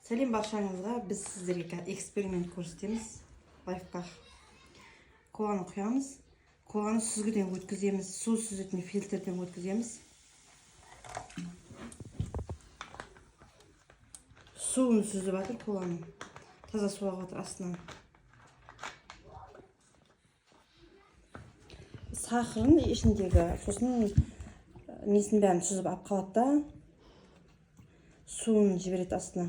Сәлем баршаңызға! Біз сіздерге қазір эксперимент көрсетеміз, лайфхак. Коланы құямыз, коланы сүзгіден өткіземіз, су сүзетін фильтрден өткіземіз. Суын сүзіп жатыр коланың, таза су ағып жатыр астынан. Сахарын ішіндегі, сосын несін, бәрін сүзіп алып қалады да, суын жібереді астына.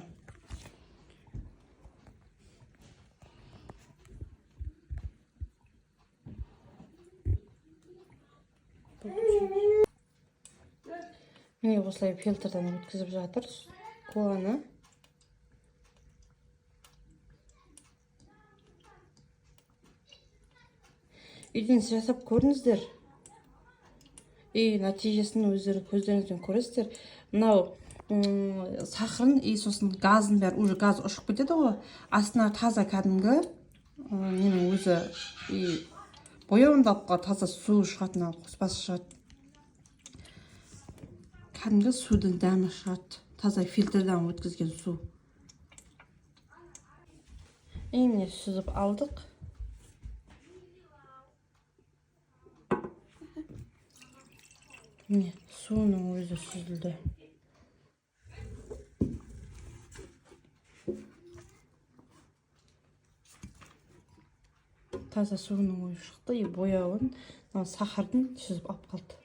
Міне, осылай фильтрдан өткізіп жатыр коланы. Үйден жасап көріңіздер и нәтижесін өздері көздеріңізбен көресіздер. Мынау сахарын и сосын газын бәрі, уже газ ұшып кетеді ғой астына. Таза кәдімгі ненің өзі и бояуын да алып қалады, таза су шығады, мынау қоспасы шығады, кәдімгі судың дәмі шығады, таза фильтрдан өткізген су. И міне, сүзіп алдық. Міне, суының өзі сүзілді. Таза суының өзі шықты и бояуын, мына сахардың сүзіп алып қалды.